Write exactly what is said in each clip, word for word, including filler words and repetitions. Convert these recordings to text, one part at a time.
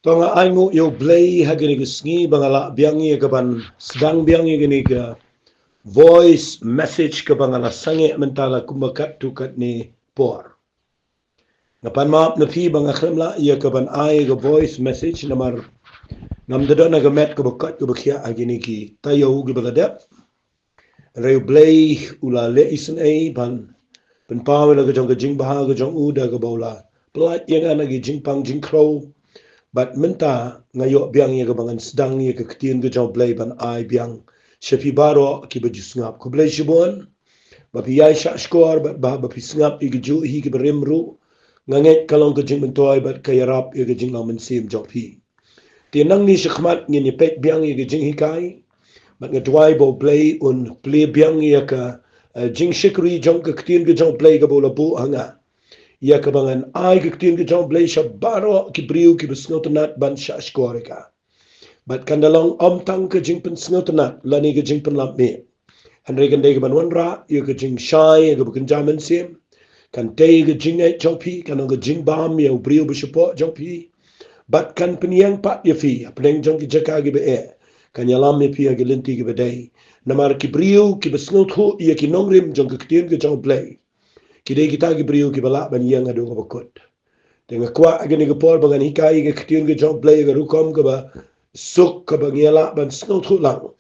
To nga ainguh ïa u Blei ha kine ki sngi ba nga lah biang ïa ka ban sdang biang ïa kine ka voice message kaba nga la sangeh mynta la kumba katto katne por. Nga pan map na phi ba nga khlem lah ïa ka ban ai ka voice message namar ngam da don ha ka met kaba koit kaba khiah ha kine ki taïew kiba la dep. Hynrei u Blei u la leh isynei ban pynpaw ïa la ka jong ka jingbha ka jong u da kaba u la pyllait ïa nga na ki jingpang jingkhrew. Bad mynta nga ïoh biang ïa kaba ngan sdang ïa ka ktien ka jong u Blei ban ai biang sha phi baroh kiba ju sngap. Khublei shibun ba phi ïai shahshkor bad ba, ba phi sngap ïa ki juh hi kiba rim ruh. Nga ngeit ka long ka jingmyntoi bad ka ïarap ïa ka jinglong mynsiem jong phi. Te nangne shakhmat ngin ïa peit biang ïa ka jinghikai. Bad nga duwai ba u Blei un plie biang ïa ka, eh, jingshakri jong ka ktien ka jong u Blei kaba u la buh ha nga, ïa kaba ngan ai ka ktien ka jong u Blei sha baroh ki briew kiba sngewtynnat ban shahshkor ïa ka. Bad kan da long ym tang ka jingpynsngewtynnat lane ka jingpynlap miet, hynrei kan dei ka ban wanrah ïa ka jingshai ïa kaba kynja mynsiem. Kan tei ka jingngeit jong phi, kan long ka jingbam ïa u briew ba shapoh jong phi. Bad kan pynïeng pat ïa phi hapdeng jong ki jaka kiba eh. Kan ïalam ïa phi ha ki lynti kiba dei. Namar ki briew kiba sngewthuh ïa ki nongrim jong ka ktien ka jong u Blei, ki dei kita ki briew kiba lah ban ïeng haduh kaba kut. Te nga kwah ha kane ka por ba ngan hikai ïa ka ktien ka jong u Blei ha ka rukom kaba suk kaba ngi lah ban sngewthuh lang.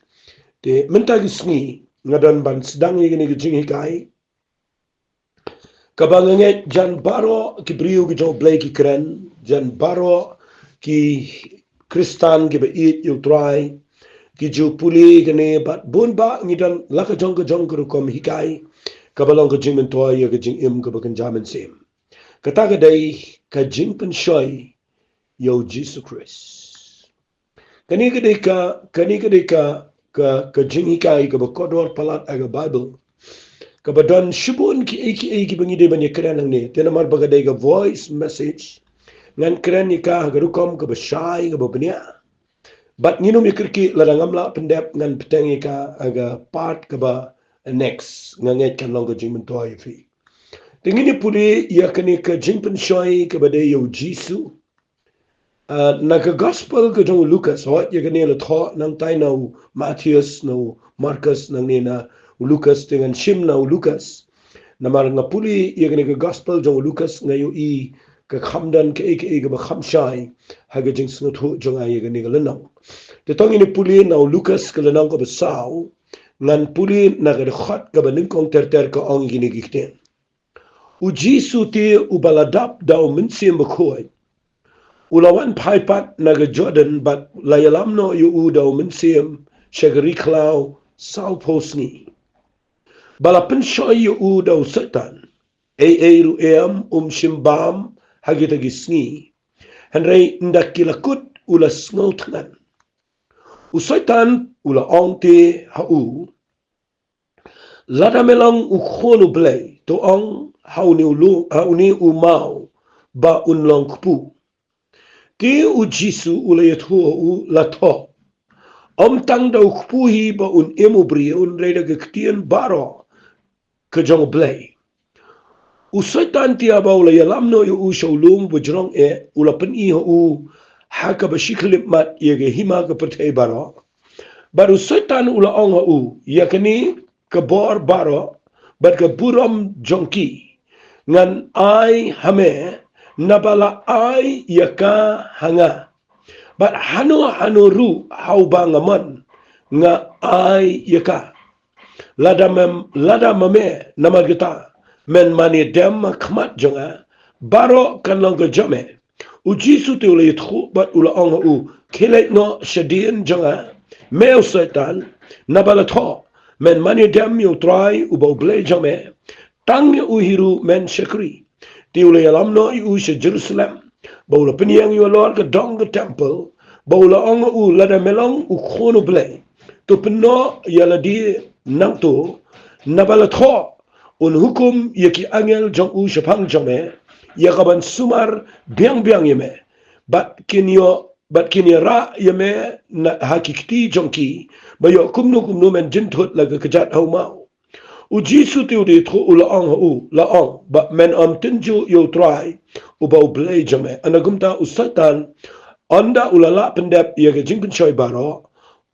Te mynta ka sngi nga don ban sdang ïa kane ka jinghikai kaba nga ngeit jan baroh ki briew ki jong u Blei ki kren, jan baroh ki Khristan kiba ïeit ïa u Trai ki ju pule ïa kane bad bun ba ngi don la ka jong ka jong ka rukom hikai kaba long ka jingmyntoi ïa ka jingim kaba kynja mynsiem. Kata ka dei ka jingpynshoi ïa u Jisu Khrist. Kane ka dei ka, kane ka dei ka, ka, ka jinghikai kaba kordor palat ha ka Baibl. Kaba don shibun kiei kiei kiba ngi dei ban ïakren hangne. Te namar ba ka dei ka voice message, ngan kren ïa ka ha ka rukom kaba shai kaba bniah. Bad ngin ym ïakyrkieh, lada ngam lah pyndep ngan bteng ïa ka ha ka part kaba next. Nga ngeit kan long ka jingmyntoi ïa phi. Te ngin ïa pule ïa kane ka jingpynshoi kaba dei ïa u Jisu. Ah, na ka gospel ka jong u Lukas, hooid ïa kane la thoh nangtai na u Mathaios, na u Markos, nangne na u Lukas, te ngan shim na u Lukas. Namar nga pule ïa kane ka gospel jong u Lukas nga ïohi ka kham don kaei kaei kaba kham shai ha ka jingsngewthuh jong nga ïa kane ka lynnong. Te to ngin ïa pule na u Lukas ka lynnong kaba saw, ngan pule na ka dkhot kaba nyngkong ter ter, ka ong ïa kine ki ktien. U Jisu te uba la dap da u Mynsiem Bakhuid u la wan phai pat na ka Jordan bad la ïalam noh ïa u da u Mynsiem sha ka ri khlaw sawphew sngi. Ba la pynshoi ïa u da u Soitan, ei ei ruh em um shym bam ha kita ki sngi. Hynrei ynda ki la kut u la sngewthngan. U Soitan u la ong te ha u, lada me long u Khun u Blei, to ong ha une u lu-, ha une u maw ba un long kpu. Te u Jisu u la ïathuh ha u, la thoh, ym tang da u kpu hi ba un im u briew, hynrei da ki ktien baroh ka jong u Blei. U Soitan te haba u la ïalam noh ïa u sha u lum ba jrong eh, u la pyni ha u ha kaba shi khyllipmat ïa ka hima ka pyrthei baroh. Bad u Soitan u la ong ha u, ïa kane ka bor baroh bad ka burom jong ki ngan ai ha me, naba la ai ïa ka ha nga. Bad hano hano ruh ha uba nga mon, nga ai ïa ka. Lada mem, lada ma me, namar kata men mane dem ha khmat jong nga, baroh kan long ka jong me. U Jisu te u la ïathuh bad u la ong ha u, khie leit noh shadien jong nga, me u Soitan, naba la thoh, men mane dem ïa u Trai uba u Blei jong me, tang ïa u hi ruh men shakri. Te u la ïalam noh ïa u sha Jerusalem, ba u la pynïeng ïa u halor ka dong ka templ, ba u la ong ha u, lada me long u Khun u Blei, to pynnoh ïa lade nangto, naba la thoh, un hukum ïa ki angel jong u shaphang jong me ïa ka ban sumar biang biang ïa me. Bad kin ïoh, bad kin ïarah ïa me na, ha ki kti jong ki, ba ïoh kumno kumno men jynthut la ka kjat ha u maw. U Jisu te u la ïathuh, u la ong ha u, la ong, ba men ym tynjuh ïa u Trai uba u Blei jong me. Ynda kumta u Soitan Ynda u la lah pyndep ïa ka jingpynshoi baroh,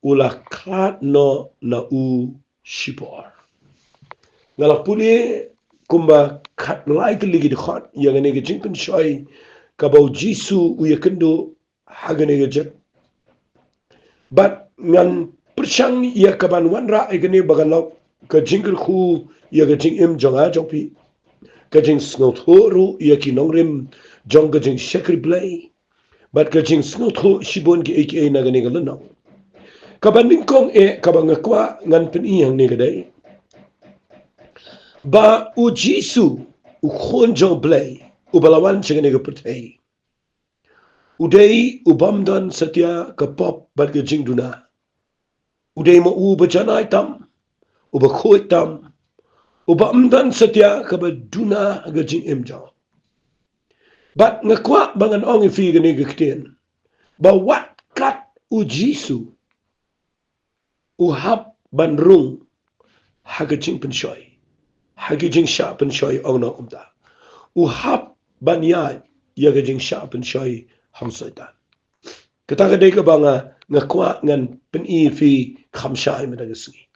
u la khlad noh na u shipor. Nga la pule kumba khatlai tylli ki dkhot ïa kane ka jingpynshoi kaba u Jisu u ïakynduh ha kane ka juk. Bad ngan pyrshang ïa kaban wanrah ïa kane ba kan long ka jingkyrkhu ïa ka jingim jong nga jong phi, ka jingsngewthuh ruh ïa ki nongrim jong ka jingshakri Blei, bad ka jingsngewthuh shibun kiei kiei na kane ka lynnong. Kaba nyngkong eh kaba nga kwah ngan pyni hangne ka dei ba u Jisu, u Khun jong Blei, uba la wan sha kane ka pyrthei, u dei u bym don satia ka pop bad ka jingduna. U dei ma u ba janai tam, uba khuid tam, uba ym don satia kaba duna ha ka jingim jong. Bad nga kwah ba ngan ong ïa phi kane ka ktien, ba wat kat u Jisu u hap ban rung ha ka jingpynshoi, ha ka jingshah pynshoi, ong noh kumta. U hap ban ïaid ïa ka jingshah pynshoi ha u Soitan. Kata ka dei kaba nga, nga kwah ngan pyni ïa phi kham shai mynta ka sngi.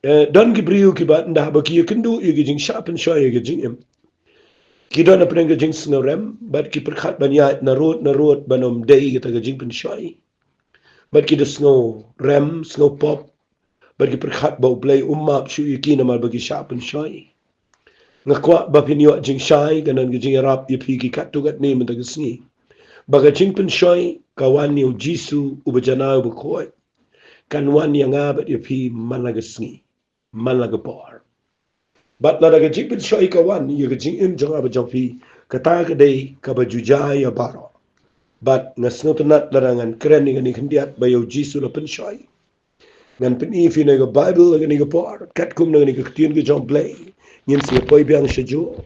Eh, don ki briew kiba ynda ba ki ïakynduh ïa ka jingshah pynshoi ïa ka jingim, ki don hapdeng ka jingsngewrem, bad ki pyrkhat ban ïaid narud narud ban ym dei kata ka jingpynshoi. Bad ki da sngewrem, sngewpop, bad ki pyrkhat ba U Blei um map shuh ïa ki namar ba ki shah pynshoi. Nga kwah ba phin ïoh jingshai, kan don ka jingïarap ïa phi ki katto katne mynta ka sngi, ba ka jingpynshoi ka wan na u Jisu uba janai uba khuid, kan wan ïa nga bad ïa phi man la ka sngi, man la ka por. Bad lada ka jingpynshoi ka wan ïa ka jingim jong nga bad jong phi, kata ka dei kaba ju jia ïa baroh. Bad nga sngewtynnat lada ngan kren ïa kane khyndiat ba ïa u Jisu la pynshoi. Ngan pyni ïa phi na ka Baibl ha kane ka por, katkum na kane ka ktien ka jong U Blei, ngin sa ïa poi biang sha juh.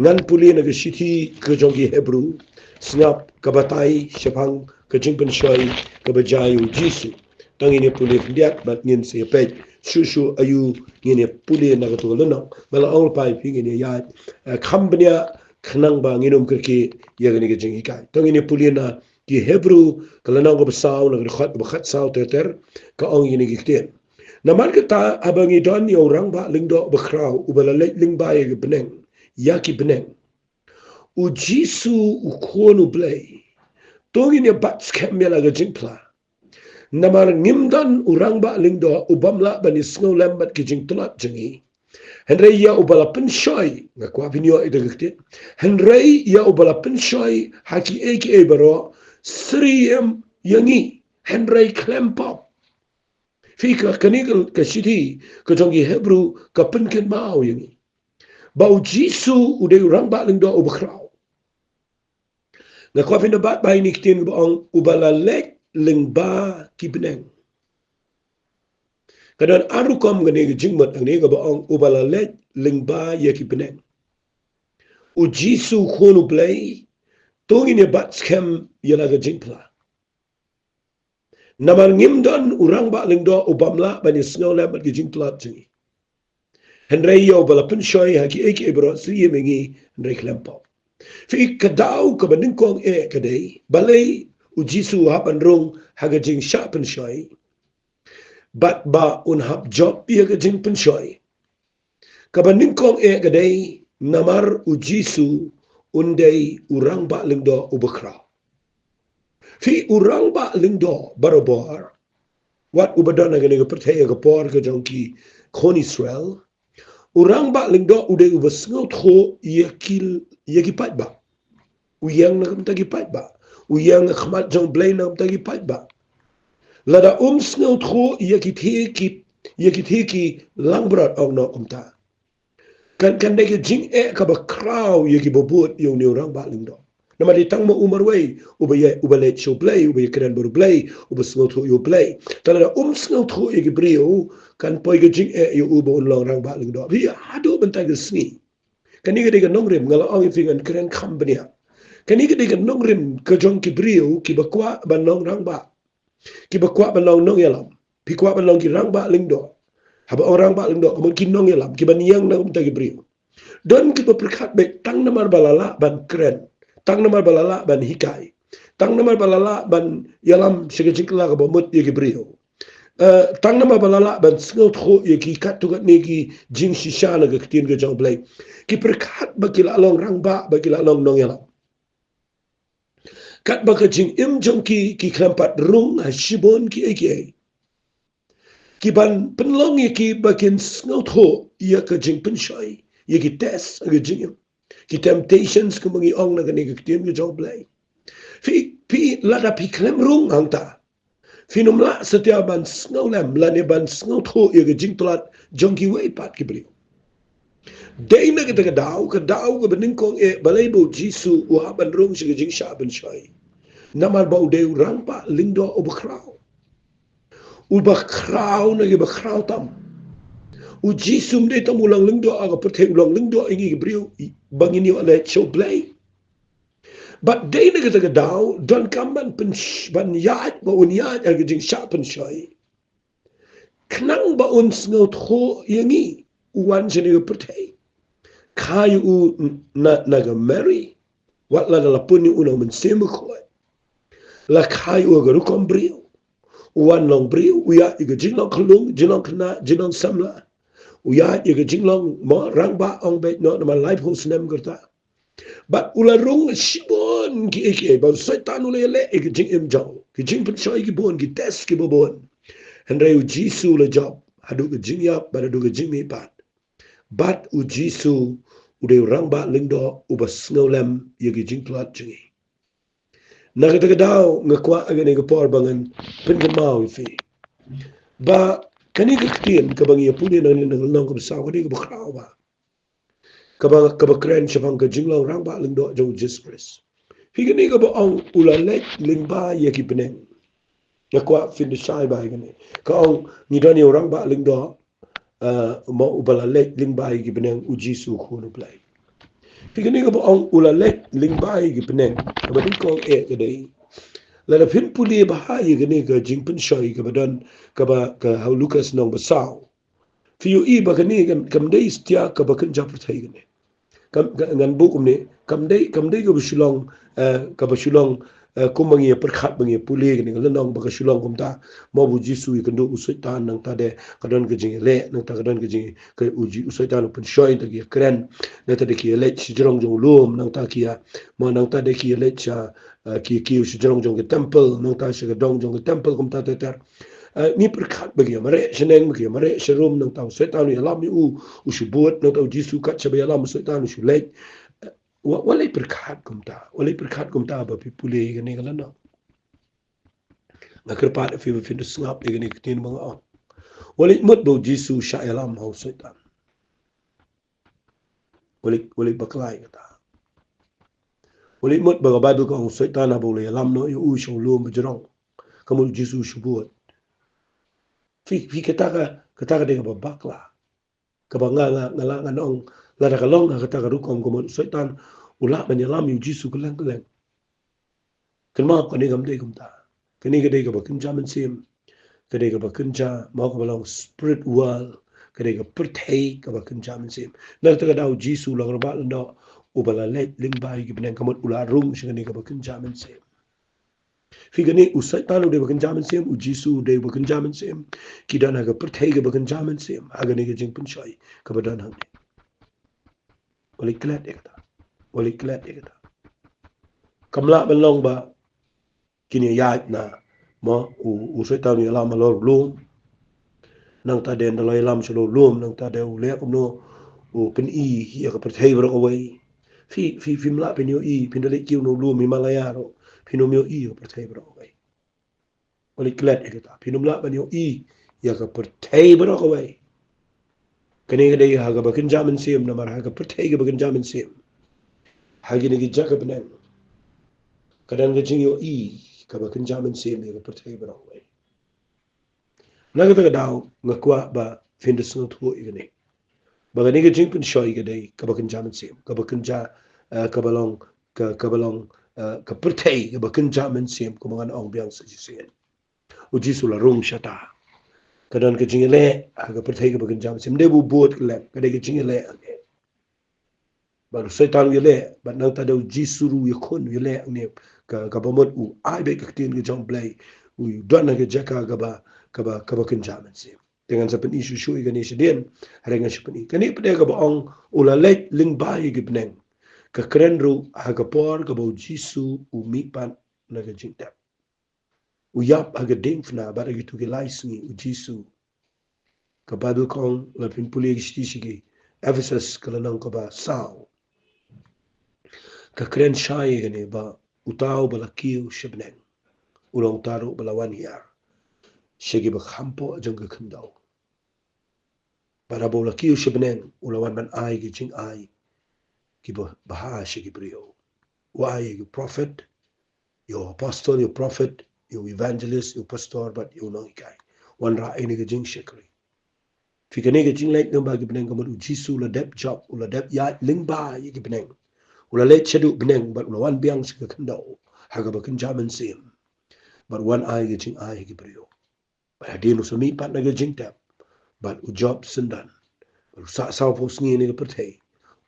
Ngan pule na ka shithi ka jong ki Hebru, sngap ka batai shaphang ka jingpynshoi kaba jia ïa u Jisu. To ngin ïa pule khyndiat bad ngin sa ïa peit shuh shuh aïu ngin ïa pule na kato ka lynnong. Nga la ong lypa ïa phi ngin ïa ïaid, eh, kham bniah khnang ba ngin ym kyrkieh ïa kane ka jinghikai. To ngin ïa pule na ki Hebru ka lynnong kaba saw, na ka dkhot kaba khatsaw ter ter, ka ong ïa kine ki ktien. Namar kata, haba ngi don ïa u Rangbah Lyngdoh bakhraw, uba la leit lyngba ïa ki bneng, ïa ki bneng, u Jisu u Khun U Blei, to ngin ïa bat skhem ïa la ka jingphla. Namar ngim don u Rangbah Lyngdoh u bym lah ban ïa sngewlem bad ki jingtlot jong ngi. Hynrei ïa uba la pynshoi, nga kwah phin ïoh ïa kata ka ktien. Hynrei ïa uba la pynshoi ha kiei kiei baroh, syriem ïa ngi, hynrei khlem pop. Phi, ka, kane ka, ka shithi ka jong ki Hebru ka pynkynmaw ïa ngi ba u Jisu u dei u Rangbah Lyngdoh uba khraw. Nga kwah phin da bat ba ïa kine ki ktien ba ong uba la leit lyngba ki bneng. Ka don ar rukom kane ka jingmut hangne, kaba ong uba la leit lyngba ïa ki bneng. U Jisu Khun U Blei, to ngin ïa bat skhem ïa la ka jingphla. Namar ngim don u Rangbah Lyngdoh u bym lah ban ïa sngewlem bad ki jingtlot jong ngi. Hynrei ïa uba la pynshoi ha kiei kiei baroh, syriem ïa ngi, hynrei khlem pop. Phi, ka daw kaba nyngkong eh ka dei, balei u Jisu u hap ban rung ha ka jingshah pynshoi, bad ba un hap jop ïa ka jingpynshoi. Kaba nyngkong eh ka dei, namar u Jisu un dei u Rangbah Lyngdoh uba khraw. Phi, u Rangbah Lyngdoh barabor, wat uba don ha kane ka pyrthei ha ka por ka jong ki khun Israel, u Rangbah Lyngdoh u dei uba sngewthuh ïa ki, ïa ki paidbah. U ïeng na ka bynta ki paidbah. U ïeng ha khmat jong U Blei na ka bynta ki paidbah. Lada um sngewthuh ïa kito ki, ïa kito ki langbrot, ong noh kumta, kan, kan dei ka jingeh kaba khraw ïa kiba bud ïa une u Rangbah Lyngdoh. Namar dei tang ma u marwei uba ïa, uba leit sha U Blei, uba ïakren bad U Blei, uba sngewthuh ïa U Blei. Te lada um sngewthuh ïa ki briew, kan poi ka jingeh ïa u ba un long Rangbah Lyngdoh. Phi, haduh mynta ka sngi, kane ka dei ka nongrim, nga la ong ïa phi, ngan kren kham bniah. Kane ka dei ka nongrim ka jong ki briew kiba kwah ban long rangbah, kiba kwah ban long nongïalam. Phi kwah ban long ki Rangbah Lyngdoh. Haba ong Rangbah Lyngdoh, ka mut ki nongïalam, kiban ïeng na ka bynta ki briew. Don kiba pyrkhat beit tang namar ba la lah ban kren, tang namar ba la lah ban hikai, Tang namar ba la lah ban ïalam sha ka jingkylla kaba mut ïa ki briew. Eh, tang namar ba la lah ban sngewthuh ïa ki katto katne ki jingshisha na ka ktien ka jong U Blei. Ki pyrkhat ba ki la long rangbah, ba ki la long nongïalam. Katba ka jingim jong ki, ki khlem pat rung ha shibun kiei kiei. Ki ban pynlong ïa ki ba kin sngewthuh ïa ka jingpynshoi, ïa ki test ha ka jingim. Ki temptations kumba ngi ong na kane ka ktien ka jong U Blei. Phi, phi, lada phi khlem rung hangta, phin ym lah satia ban sngewlem lane ban sngewthuh ïa ka jingtlot jong kiwei pat ki briew. Dei na kata ka daw, ka daw kaba nyngkong eh balei ba U Jisu u hap ban rung sha ka jingshah pynshoi. Namar ba u dei u rangbah lyngdoh uba khraw. Uba khraw na kiba khraw tam. U Jisu ym dei tang u long lyngdoh ha ka pyrthei, u long lyngdoh ïa ngi ki briew, ba ngin ïoh leit sha U Blei. Bad dei na kata ka daw, donkam ban pyn-, ban ïaid, ba un ïaid ha ka jingshah pynshoi. Khnang ba un sngewthuh ïa ngi, u wan sha kane ka pyrthei. Kha ïa u na, na ka Mary, wat la da la pun ïa u na u Mynsiem Bakhuid. La kha ïa u ha ka rukom briew. U wan long briew, u ïaid ïa ka jinglong khyllung, jinglong khynnah, jinglong samla. U ïaid ïa ka jinglong mo rangbah ong beit noh namar laiphew snem ka rta. Bad u la rung shibun kiei kiei, ba u Soitan u la ïaleh ïa ka jingim jong u, ki jingpynshoi ki bun, ki test kiba bun. Hynrei U Jisu u la jop haduh ka jingïap bad haduh ka jingmihpat. Bad U Jisu u dei u rangbah lyngdoh uba sngewlem ïa ki jingtlot jong ngi. Na kata ka daw nga kwah ha kane ka por ba ngan pynkynmaw ïa phi ba kane ka ktien kaba ngi ïa pule nangne na ka lynnong kaba saw ka dei kaba khraw bha. Kaba, kaba kren shaphang ka jinglong rangbah lyngdoh jong U Jisu Khrist. Phi, kane kaba ong u la leit lyngba ïa ki bneng. Nga kwah phin da shai bha ïa kane. Ka ong ngi don ïa u rangbah lyngdoh, eh, mo uba la leit lyngba ïa ki bneng, U Jisu Khun U Blei. Phi, kane kaba ong u la leit lyngba ïa ki bneng, kaba nyngkong eh ka dei, lada phin pule bha ïa kane ka jingpynshoi kaba don, kaba, ka ha u Lukas lynnong ba saw. Phi ïohi ba kane kam, kam dei satia kaba kynja pyrthei kane. Kam, ka, ngan buh kumne, kam dei, kam dei kaba shu long, eh, kaba shu long, eh, kumba ngi ïa pyrkhat ba ngi ïa pule kane ka lynnong ba ka shu long kumta. Mo ba U Jisu u ïakynduh u Soitan, nangta de ka don ka jingïaleh, nangta ka don ka jing, ka U Ji-, u Soitan u pynshoi, nangta ki ïakren, nangta de ki ïaleit shajrong jong u lum, nangta ki ïa, mo nangta de ki ïaleit sha, eh, ki, ki ïa shajrong jong ka temple, nangta sha ka dong jong ka temple kumta ter ter. Eh, ngi pyrkhat ba ki ïa mareh shaneng, ba ki ïa mareh sharum, nangta u Soitan u ïalam ïa u, u shu bud, nangta U Jisu kat shaba ïalam u Soitan u shu leit. Eh, wa, wat leit pyrkhat kumta, wat leit pyrkhat kumta ba phi pule ïa kane ka lynnong. Nga kyrpad ïa phi ba phin da sngap ïa kane ka ktien ba nga ong. Wat leit mut ba U Jisu u shah ïalam ha u Soitan. Wat leit, wat leit bakla ïa kata. Wat leit mut ba ka Baibl ka ong u Soitan haba u la ïalam noh ïa u sha u lum ba jrong, ka mut U Jisu u shu bud. Phi, phi, kata ka, kata ka dei kaba bakla. Kaba nga, nga, nga lah ngan ong, lada ka long ha kata ka rukom ka mut u Soitan u lah ban ïalam ïa U Jisu kylleng kylleng. Kynmaw, kane kam dei kumta. Kane ka dei kaba kynja mynsiem. Ka dei kaba kynja, mo, kaba long spirit world. Ka dei ka pyrthei kaba kynja mynsiem. Na kata ka daw U Jisu u long rangbah lyngdoh uba la leit lyngba ïa ki bneng, ka mut u la rung sha kane kaba kynja mynsiem. Phi, kane u Soitan u dei ba kynja mynsiem, U Jisu u dei ba kynja mynsiem. Ki don ha ka pyrthei kaba kynja mynsiem, ha kane ka jingpynshoi kaba don hangne. Wat leit klet ïa kata. Wat leit klet ïa kata. Kam lah ban long ba kin ïaid na, mo, u, u Soitan u ïalam halor u lum. Nangta de ynda la ïalam shalor u lum, nangta de u leh kumno, u pyni ïa ka pyrthei baroh kawei. Phi, phi, phim lah phin ïohi, phin da leit kiew na u lum Himalaya ruh, phin ym ïohi ïa ka pyrthei baroh kawei. Wat leit klet ïa kata, phin ym lah ban ïohi ïa ka pyrthei baroh kawei. Kane ka dei ha kaba kynja mynsiem, namar ha ka pyrthei kaba kynja mynsiem, ha kine ki jaka bneng, ka don ka jingïohi kaba kynja mynsiem ïa ka pyrthei baroh kawei. Na kata ka daw nga kwah ba phin da sngewthuh ïa kane, ba kane ka jingpynshoi ka dei kaba kynja mynsiem, kaba kynja, eh, kaba long, ka, kaba long, eh, ka pyrthei kaba kynja mynsiem, kumba ngan ong biang sa shisien. U Jisu u la rung shata. Ka don ka jingïaleh ha ka pyrthei kaba kynja mynsiem. Ym dei ba u bud kylleng, ka dei ka jingïaleh hangne. Bad u Soitan u ïaleh, bad nangta de U Jisu ruh u ïakhun, u ïaleh hangne. ka, kaba mut u ai beit ka ktien ka jong Blei, u don ha ka jaka kaba, kaba, kaba kynja mynsiem. Te ngan sa pyni shuh shuh ïa kane shadien, hynrei ngan shu pyni. Kane pat de kaba ong u la leit lyngba ïa ki bneng. Ka kren ruh ha ka por kaba u Jisu u mihpat na ka jingtep. U ïap ha ka diengphna bad ha kito ki lai sngi u Jisu. Ka Baibl ka ong, lada phin pule ki shithi sha ki Ephesus ka lynnong kaba saw, ka kren shai ïa kane ba uta uba la kiew sha bneng u long uta ruh ba la wan hiar sha kiba kham poh jong ka khyndew. Bad haba u la kiew sha bneng u la wan ban ai ki jingai kiba bha sha ki briew. U ai ïa ki prophet, ïa u apostle, ïa u prophet, ïa u evangelist, ïa u pastor bad ïa u nonghikai. Wanrah ïa kane ka jingshakri. Phi, kane ka jingleit lyngba ki bneng ka mut u Jisu u la dep jop, u la dep ïaid lyngba ïa ki bneng. U la leit shaduh bneng bad u la wan biang sha ka khyndew ha kaba kynja mynsiem. Bad u wan ai ka jingai ha ki briew. Bad hadien u sa mihpat na ka jingtep bad u jop syndon, bad u sah sawphew sngi na ka pyrthei,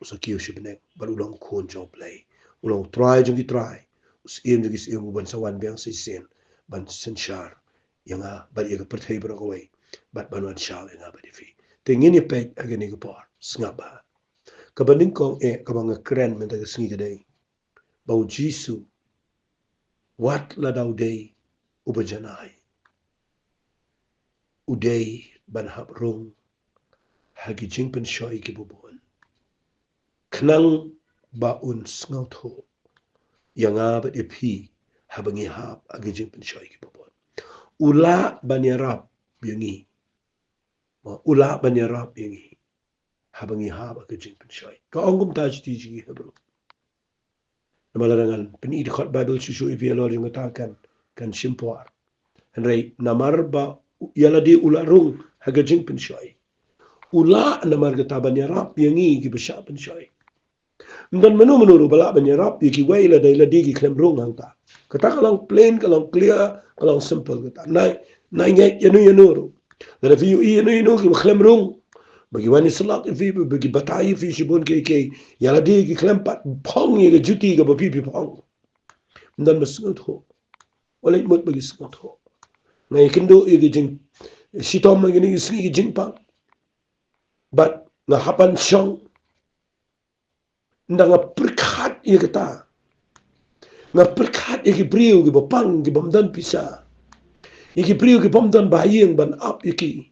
u sa kiew sha bneng bad u long u Khun jong U Blei, u long u Trai jong ki trai, u Syiem jong ki syiem, u ban sa wan biang shisien ban synshar ïa nga bad ïa ka pyrthei baroh kawei, bad ban wan shaw ïa nga bad ïa phi. Te ngin ïa peit ha kane ka por, sngap bha. Kaba nyngkong eh kaba nga kren mynta ka sngi ka dei ba u Jisu, wat lada u dei uba janai, u dei ban hap rung ha ki jingpynshoi kiba bun, khnang ba un sngewthuh ïa nga bad ïa phi haba ngi hap ha ki jingpynshoi kiba bun. U lah ban ïarap ïa ngi. U lah ban ïarap ïa ngi haba ngi hap ha ka jingpynshoi. Ka ong kumta shithi sha ki Hebru. Namar lada ngan pyni dkhot Baibl shuh shuh ïa phi halor jong kata kan, kan shim por. Hynrei namar ba ïa lade u la rung ha ka jingpynshoi, u lah namar kata ban ïarap ïa ngi kiba shah pynshoi. Ym don mano mano ruh ba lah ban ïarap ïa kiwei lada lade ki khlem rung hangta. Kata ka long plain, ka long clear, ka long simple kata. Nai, nai ngeit ïano ïano ruh. Lada phi ïohi ïano ïano kiba khlem rung, ba ki wan ïasyllok ïa phi, ba ki batai ïa phi shibun kiei kiei, ïa lade ki khlem pat phong ïa ka juti kaba phi phi phong. Ym don ba sngewthuh. Wat leit mut ba ki sngewthuh. Nga ïakynduh ïa ki jingshitom ha kine ki sngi ki jingpang. Bad nga hap ban shong. Ynda nga pyrkhat ïa kata, nga pyrkhat ïa ki briew kiba pang, kibym don pisa, ïa ki briew kibym don ba ïeng ban ap ïa ki,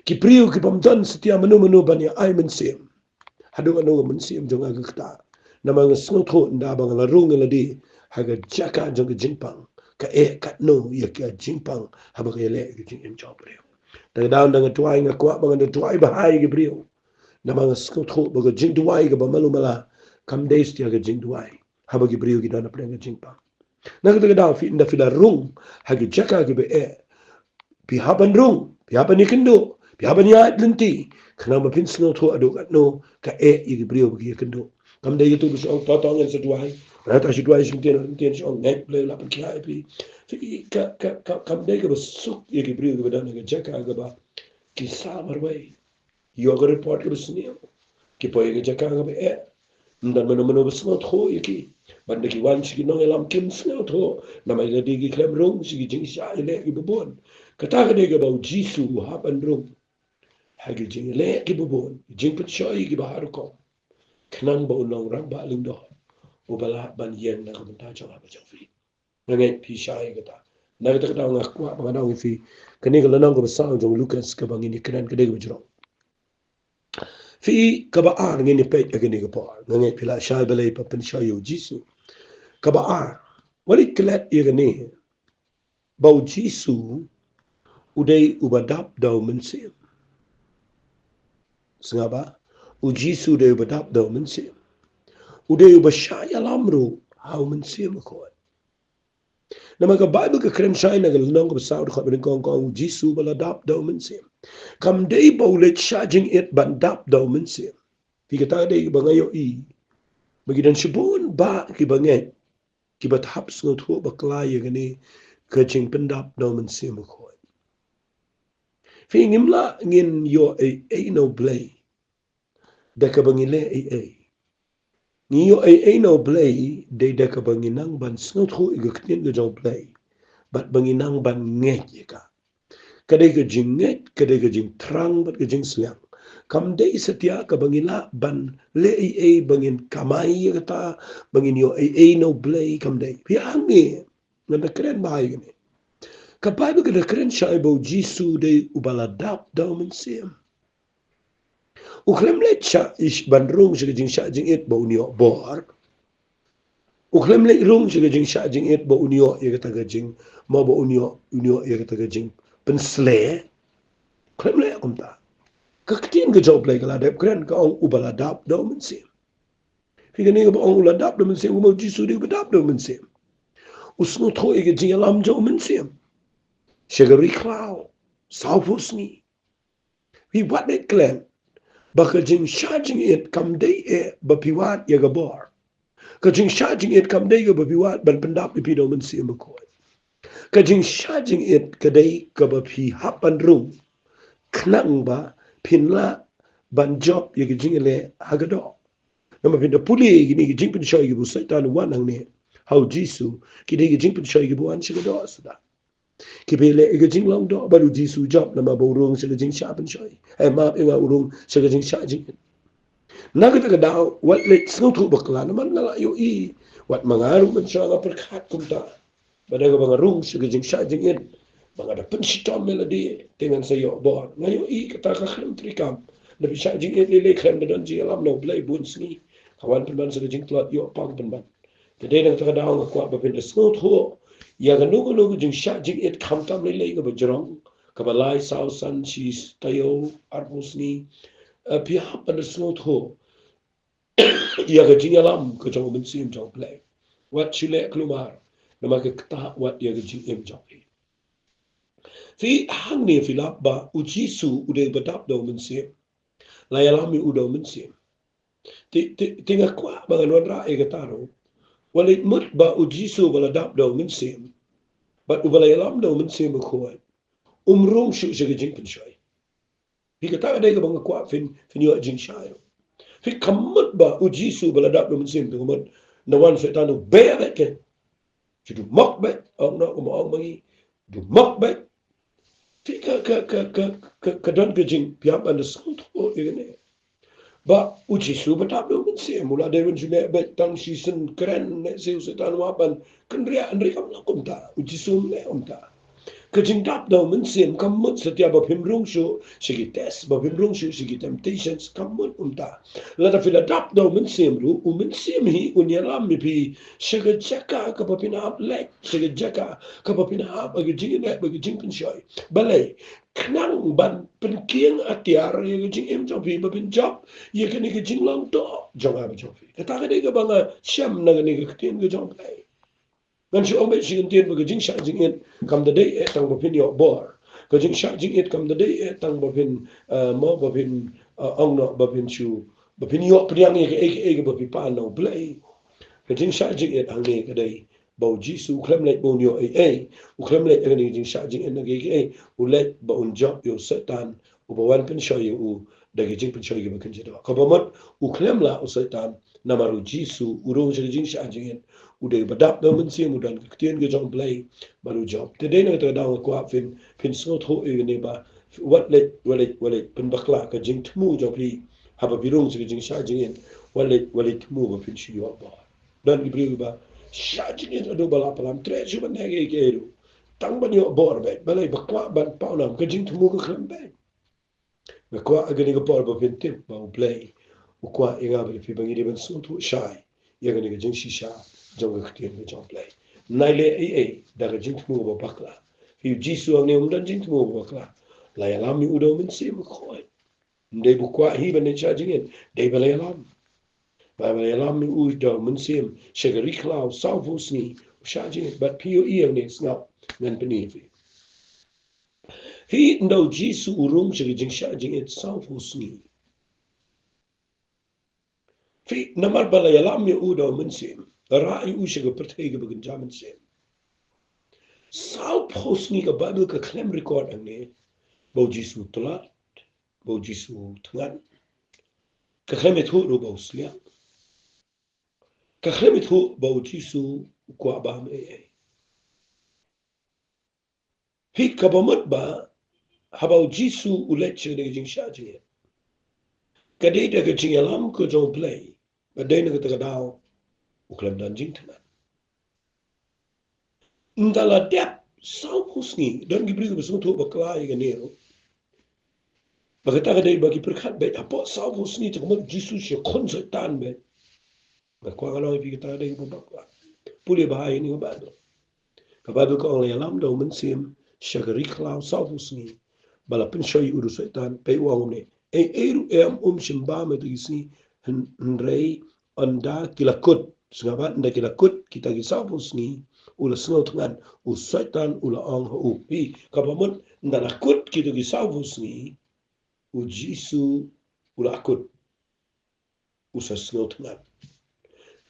ki briew kibym don satia mano mano ban ïa ai mynsiem. Haduh katno ka mynsiem jong nga ka kta. Namar nga sngewthuh ynda ba nga la rung ïa lade ha ka jaka jong ka jingpang, ka eh katno ïa ka jingpang haba ka ïaleh ïa ka jingim jong briew. Te ka daw ynda nga duwai nga kwah ba ngan da duwai bha ïa ki briew. Namar nga sngewthuh ba ka jingduwai kaba malu mala kam dei satia ka jingduwai haba ki briew ki don hapdeng ka jingpang. Na kata ka daw phi, ynda phi la rung ha ki jaka kiba eh, phi hap ban rung, phi hap ban ïakynduh, phi hap ban ïaid lynti, khnang ba phin sngewthuh haduh katno ka eh ïa ki briew ba ki ïakynduh. Kam dei ïa tu ba shu ong to to ngin sa duwai, lada shu duwai shu ktien ktien shu ong ngeit Blei la pynkhiah ïa phi. Phi, ka, ka, ka, kam dei kaba suk ïa ki briew kiba don ha ka jaka kaba ki sah marwei. Ïoh ka report kaba sniew. Ki poi ha ka jaka kaba eh. Ym don mano mano ba sngewthuh ïa ki. Bad ynda ki wan sha ki nongïalam kim sngewthuh. Namar ïa lade ki khlem rung sha ki jingshah ïaleh kiba bun. Kata ka dei kaba u Jisu u hap ban rung ha ki jingïaleh kiba bun, jingpynshoi kiba har rukom, khnang ba un long rangbah lyngdoh uba lah ban ïeng na ka bynta jong nga bad jong phi. Nga ngeit phi shai kata. Na kata ka daw nga kwah ba ngan ong ïa phi, kane ka lynnong kaba saw jong u Lukas kaba ngin ïakren ka dei kaba jrong. Phi, kaba ar ngin ïa peit ha kane ka por. Nga ngeit phi la shai balei ba pynshoi ïa u Jisu. Kaba ar, wat leit klet ïa kane, ba u Jisu u dei uba dap da u Mynsiem. Sngap bha, u Jisu u dei uba dap da u Mynsiem. U dei uba shah ïalam ruh ha u Mynsiem Bakhuid. Namar ka Baibl ka kren shai na ka lynnong kaba saw dkhot ba nyngkong ka ong u Jisu ba la dap da u Mynsiem. Kam dei ba u leit shah jingit ban dap da u Mynsiem. Phi, kata ka dei ba nga ïohi ba ki don shibun bah kiba ngeit, kiba hap sngewthuh bakla ïa kane ka jingpyndap da u Mynsiem Bakhuid. Phi, ngim lah ngin ïoh ei ei na u Blei da kaba ngi leh ei ei. Ngi ïoh ei ei na U Blei, dei da kaba ngi nang ban sngewthuh ïa ka ktien ka jong U Blei, bad ba ngi nang ban ngeit ïa ka. Ka dei ka jingngeit, ka dei ka jingthrang bad ka jingsliang. Kam dei satia kaba ngi lah ban leh ei ei ba ngin kamai ïa kata, ba ngin ïoh ei ei na U Blei, kam dei. Phi hangne, ngan da kren bha ïa kane. Ka Baibl ka da kren shai ba U Jisu dei uba la dap da U Mynsiem. U khlem leit shah ish ban rung sha ka jingshah jingit ba un ïoh bor. U khlem leit rung sha ka jingshah jingit ba un ïoh ïa kata ka jing, mo ba un ïoh, un ïoh ïa kata ka jingpynsleh. Khlem leit kumta. Ka ktien ka jong U Blei ka la dep kren, ka ong uba la dap da U Mynsiem. Phi, kane kaba ong u la dap da U Mynsiem, kumno U Jisu dei uba dap da U Mynsiem? U sngewthuh ïa ka jingïalam jong U Mynsiem sha ka ri khlaw, sawphew sngi. Phi, wat leit klet ba ka jingshah jingit kam dei eh ba phi wad ïa ka bor. Ka jingshah jingit kam dei kaba phi wad ban pyndap ïa phi da U Mynsiem Bakhuid. Ka jingshah jingit ka dei kaba phi hap ban rung, khnang ba phin lah ban jop ïa ka jingïaleh ha ka doh. Namar phin da pule ïa kine ki jingpynshoi kiba u Soitan u wan hangne ha U Jisu, ki dei ki jingpynshoi kiba wan sha ka doh suda. Kiba leh ïa ka jinglong doh bad U Jisu u jop, namar ba u rung sha ka jingshah pynshoi. Eh, map ïa nga, u rung sha ka jingshah jingit. Na kata ka daw, wat leit sngewthuh bakla, namar nga la ïohi, wat ma nga ruh mynshuwa nga pyrkhat kumta. Ba da kaba nga rung sha ka jingshah jingit, ba nga da pynshitom ïa lade, te ngan sa ïoh bor. Nga ïohi kata ka khlem treikam. Da phi shah jingit lei lei, khlem da don jingïalam na U Blei bun sngi, ka wan pynban sa ka jingtlot, ïoh pang pynban. Te dei na kata ka daw nga kwah ba phin da sngewthuh ïa kano kano ka jingshah jingit, khamtam lei lei kaba jrong, kaba lai, saw, san, shi, taïew, arphew sngi. Eh, phi hap ban da sngewthuh ïa ka jingïalam ka jong U Mynsiem jong U Blei. Wat shu leh kulmar, namar ka ktah wat ïa ka jingim jong phi. Phi, hangne phi lap ba U Jisu u dei uba dap da U Mynsiem. La ïalam ïa u da U Mynsiem. Te, te, te nga kwah ba ngan wanrah ïa kata ruh. Wat leit mut ba U Jisu uba la dap da U Mynsiem, bad uba la ïalam da U Mynsiem Bakhuid, um rung shuh sha ka jingpynshoi. Phi, kata ka dei kaba nga kwah phin, phin ïoh jingshai. Phi, kam mut ba U Jisu uba la dap da U Mynsiem, te ka mut na wan Soitan u beh beit ke. Shu dumok beit, ong noh, ong, ong ma ngi, dumok beit. Phi, ka, ka, ka don ka jing, phi hap ban da sngewthuh ïa kane. Ba U Jisu uba dap da U Mynsiem, u la dei ban shu leh beit tang shisien kren, lehse u Soitan u hap ban kynriah, hynrei kam long kumta. U Jisu um leh kumta. Ka jingdap da U Mynsiem kam mut satia ba phim rung shuh sha ki test, ba phim rung shuh sha ki temptations, kam mut kumta. Lada phi la dap da U Mynsiem ruh, U Mynsiem hi un ïalam ïa phi sha ka jaka kaba phin hap leit, sha ka jaka kaba phin hap ha ka jingïaleh bad ka jingpynshoi. Balei? Khnang ban pynkieng atiar ïa ka jingim jong phi ba phin jop ïa kane ka jinglong doh jong nga bad jong phi. Kata ka dei kaba nga shem na kane ka ktien ka jong U Blei. Ngan shu ong beit shi kyntien ba ka jingshah jingit kam da dei eh tang ba phin ïoh bor. Ka jingshah jingit kam da dei eh tang ba phin, eh, mo, ba phin, eh, ong noh, ba phin shu, ba phin ïoh pdiang ïa kaei kaei kaba phi pan na U Blei. Ka jingshah jingit hangne ka dei ba U Jisu u khlem leit ba un ïoh ei ei, u khlem leit ha kane ka jingshah jingit na kaei kaei, u leit ba un jop ïa u Soitan uba wan pynshoi ïa u da ka jingpynshoi kaba kynja doh. Kaba mut u khlem lah u Soitan, namar U Jisu u rung sha ka jingshah jingit, u dei uba dap da U Mynsiem, u don ka ktien ka jong U Blei, bad u jop. Te dei na kata ka daw nga kwah phin, phin sngewthuh ïa kane ba wat leit, wat leit, wat leit pynbakla ka jingthmu jong phi haba phi rung sha ka jingshah jingit, wat leit, wat leit thmu ba phin shu ïoh bor. Don ki briew ba shah jingit haduh ba la palam, treh shuh ban leh kiei kiei ruh, tang ban ïoh bor beit. Balei? Ba kwah ban pawnam, ka jingthmu ka khlem beit. Nga kwah ha kane ka por ba phin tip ba U Blei u kwah ïa nga bad ïa phi ba ngi dei ban sngewthuh shai ïa kane ka jingshisha jong ka ktien ka jong U Blei. Nai leh ei ei da ka jingthmu ba bakla. Phi, U Jisu hangne um don jingthmu ba bakla. La ïalam ïa u da U Mynsiem Bakhuid. Ym dei ba u kwah hi ban leit shah jingit, dei ba la ïalam. Ba la ïalam ïa u da U Mynsiem sha ka ri khlaw sawphew sngi, u shah jingit. Bad phi ïohi hangne, sngap, ngan pyni ïa phi. Phi, ynda U Jisu u rung sha ka jingshah jingit sawphew sngi. Phi, namar ba la ïalam ïa u da U Mynsiem, la rah ïa u sha ka pyrthei kaba kynja mynsiem. Sawphew sngi ka Baibl ka khlem record hangne ba U Jisu u tlot, ba U Jisu u thngan. Ka khlem ïathuh ruh ba u sliang. Ka khlem ithuh ba u Jisu u kwah bam ei ei. Hi kaba mut ba haba u Jisu u leit sha kane ka jingshah jingeh, ka dei da ka jingïalam ka jong U Blei, ba dei na kata ka daw u khlem don jingthngan. Ynda la dep sawphew sngi, don ki briew ba sngewthuh bakla ïa kane ruh, ba kata ka dei ba ki pyrkhat beit hapoh sawphew sngi te ka mut u Jisu u shah khun Soitan beit. Nga kwah ngan ong ïa phi kata ka dei kaba bakla. Pule bha ïa kane ka Baibl. Ka Baibl ka ong la ïalam da u Mynsiem sha ka ri khlaw sawphew sngi, ba la pynshoi ïa u da u Soitan. Peit u ong kumne: Ei ei ruh em um shym bam ha kito ki sngi, hyn-, hynrei ynda ki la kut, sngap bha, ynda ki la kut kita ki sawphew sngi, u la sngewthngan, u Soitan u la ong ha u. Phi, kaba mut ynda la kut kito ki sawphew sngi, u Jisu u la kut, u sa sngewthngan.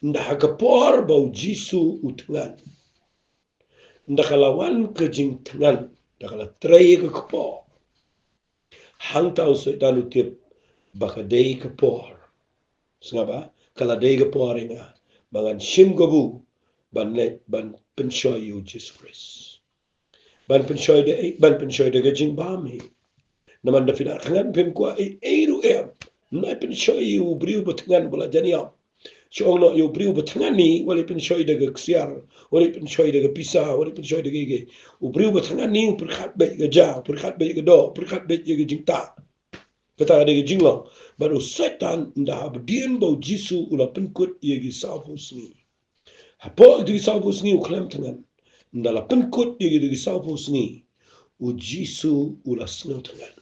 Ynda ha ka por ba u Jisu u thngan, ynda ka la wan ka jingthngan, ynda ka la trei ka kpoh, hangta u Soitan u tip ba ka dei ka por, sngap bha, ka la dei ka por ïa nga ba ngan shim kabu ban leit ban pynshoi ïa u Jisu Khrist. Ban pynshoi da ei? Ban pynshoi da ka jingbam hi. Namar da phi la thngan phim kwah ei ei ruh em. Ym lah pynshoi ïa u briew ba thngan ba la jan ïap. Shu ong noh ïa u briew ba thngan hi, wat leit pynshoi da ka ksiar, wat leit pynshoi da ka pisa, wat leit pynshoi da ka ei ei. U briew ba thngan hi u pyrkhat beit ïa ka ja, u pyrkhat beit ïa ka doh, u pyrkhat beit ïa ka jingtah. Kata ka dei ka jinglong. Bad u Soitan, ynda haba dien ba u Jisu u la pynkut ïa ki sawphew sngi, hapoh kito ki sawphew sngi u khlem thngan. Ynda la pynkut ïa kito ki sawphew sngi, u Jisu u la sngewthngan.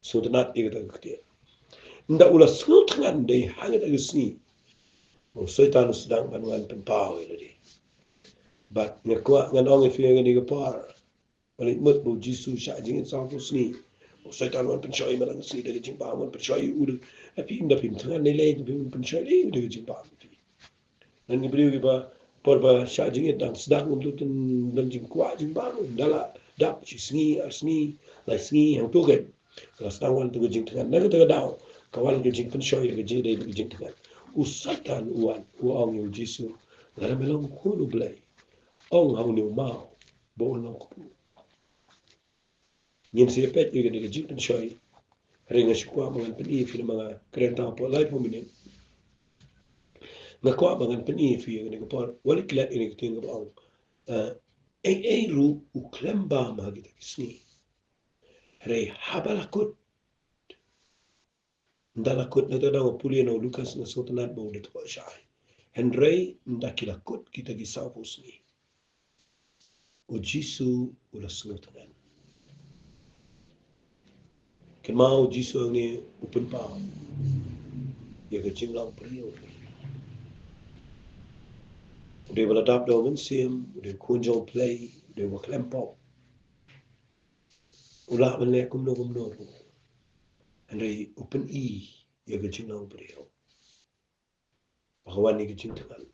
Sngewtynnat ïa kata ka ktien. Ynda u la sngewthngan, dei ha kata ka sngi ba u Soitan u sdang ban wan pynpaw ïa lade. Bad nga kwah ngan ong ïa phi ha kane ka por, balei mut ba u Jisu u shah jingim sawphew sngi? U Soitan u wan pynshoi manang ka sngi da ka jingbam, u wan pynshoi u da, ha phi, ynda phim thngan lei lei, phim pynshoi lei da ka jingbam phi. Don ki briew kiba por ba shah jingim dang sdang, ym don, don jingkwah jingbam, ynda la dap shi sngi, ar sngi, lai sngi, hangto ka la sdang wan tu ka jingthngan. Na kata ka daw ka wan ka jingpynshoi, ka jingdei ka jingthngan. U Soitan u wan u ong ïa u Jisu, lada me long u Khun u Blei, ong ha une u maw ba un long kpu. Ngin sa ïa peit ïa kane ka jingpynshoi. Hynrei nga shu kwah ba ngan pyni ïa phi namar nga kren tang hapoh laiphew minit. Nga kwah ba ngan pyni ïa phi ïa kane ka por, wat leit klet ïa kane ka ktien kaba ong, eh, ei ei ruh u khlem bam ha kita ki sngi, hynrei haba la kut. Ynda la kut, na kata ka daw nga pule na u Lukas, nga sngewtynnat ba u da thoh shai. Hynrei ynda ki la kut kita ki sawphew sngi, u Jisu u la sngewthngan. Kynmaw, u Jisu hangne u pynpaw ïa ka jinglong briew. U dei ba la dap da u Mynsiem, u dei u Khun jong U Blei, u dei uba khlem pop. U lah ban leh kumno kumno ruh. Hynrei u pyni ïa ka jinglong briew. Ba ka wan ïa ka jingthngan.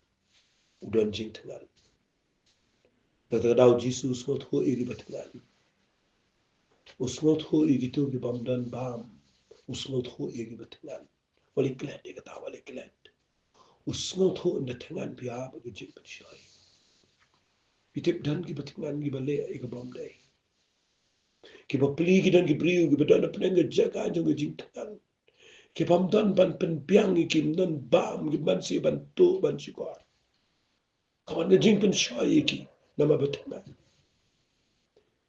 U don jingthngan. Na kata ka daw u Jisu u sngewthuh ïa kiba thngan. U sngewthuh ïa kito ki bym don bam. U sngewthuh ïa kiba thngan. Wat leit klet ïa kata, wat leit klet. U sngewthuh ynda thngan phi ïa bad ka jingpynshoi. Phi tip don kiba thngan kiba leh ïa ka bym dei. Kiba plie, ki don ki briew kiba don hapdeng ka jaka jong ka jingthngan. Ki bym don ban pynbiang ïa ki, ym don bam, ki bym sngewsih ban tuh ban shukor. Ka wan ka jingpynshoi ïa ki namar ba thngan.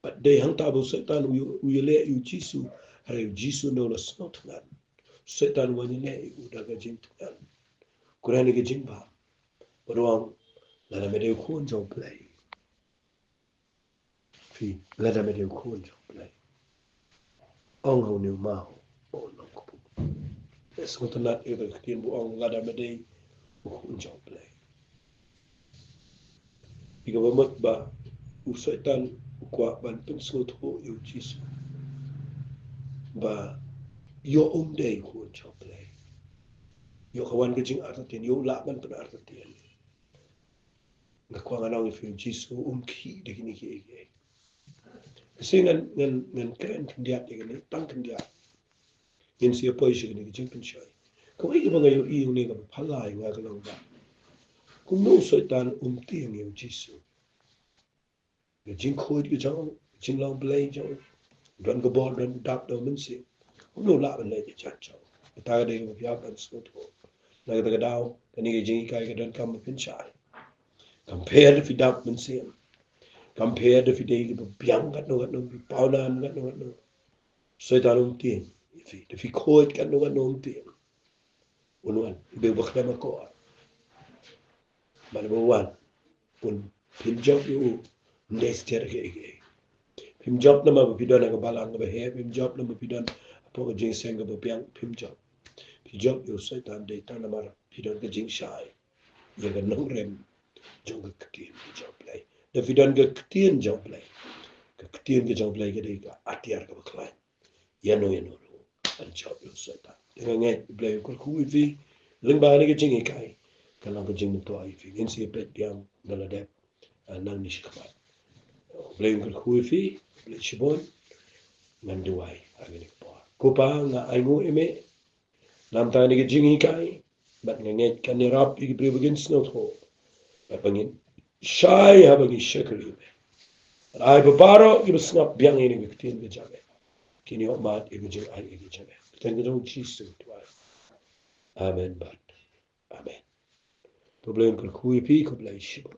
Bad dei hangta ba u Soitan u, u ïaleh ïa u Jisu, hynrei u Jisu ynda u la sngewthngan, u Soitan u wan ïaleh ïa u da ka jingthngan. Kren ïa ka jingbam. Bad u ong, lada me dei u Khun jong U Blei, phi, lada me dei u Khun jong U Blei, ong ha une u maw ba un long kpu. Nga sngewtynnat ïa ka ktien ba u ong lada me dei u Khun jong U Blei. Ïa kaba mut ba u Soitan u kwah ban pynsngewthuh ïa u Jisu ba ïoh um dei u Khun jong U Blei. Ïoh ka wan ka jingartatien, ïoh u lah ban pynartatien. Nga kwah ngan ong ïa phi, u Jisu um khih da kine kiei kiei. Shisha ngan, ngan, ngan kren khyndiat ïa kane, tang khyndiat. Ngin sa ïa poi sha kane ka jingpynshoi. Kawei kaba nga ïohi hangne kaba phylla ïa nga ka long ba Kumno u Soitan um tieng ïa u Jisu? Ka jingkhuid ka jong u, ka jinglong Blei jong u, don ka bor, don ka dap, don mynsiem. Kumno u lah ban leh ïa ka jong u? Kata ka dei kaba phi hap ban sngewthuh. Na kata ka daw, kane ka jinghikai ka donkam ba phin shai. Kam pher da phi dap mynsiem. Kam pher da phi dei kiba biang katno katno, phi pawnam katno katno. Soitan um tieng ïa phi. Da phi khuid katno katno um tieng. Un wan, iba u ba khlem akor. Bad iba u wan, un, phim jop ïa u, ym dei stet kiei kiei. Phim jop namar ba phi don ha ka balang kaba heh, phim jop namar ba phi don hapoh ka jingïaseng kaba biang, phim jop. Phi jop ïa u Soitan dei tang namar phi don ka jingshai ïa ka nongrim jong ka ktien ka jong Blei. Da phi don ka ktien jong Blei, ka ktien ka jong Blei ka dei ka atiar kaba khlaiñ. Ïano ïano ruh, yn jop ïa u Soitan. Te nga ngeit Blei un kyrkhu ïa phi lyngba kane ka jinghikai. Ka long ka jingmyntoi ïa phi. Ngin sa ïa peit biang na la dep, ah, nangne shakhmat. Blei un kyrkhu ïa phi, Blei shibun. Ngan duwai ha kane ka por. Ko Pa, nga ainguh ïa me namar kane ka jinghikai, bad nga ngeit kan ïarap ïa ki briew ba kin sngewthuh, bad ba ngin shai haba ngi shakri ïa me. Bad ai ba baroh kiba sngap biang ïa kane ka ktien ka jong me kin ïoh mad ïa ka jingai ïa ka jong me. Kyrteng ka jong u Jisu ngi duwai. Amen bad amen. To Blei un kyrkhu ïa phi, khublei shibun.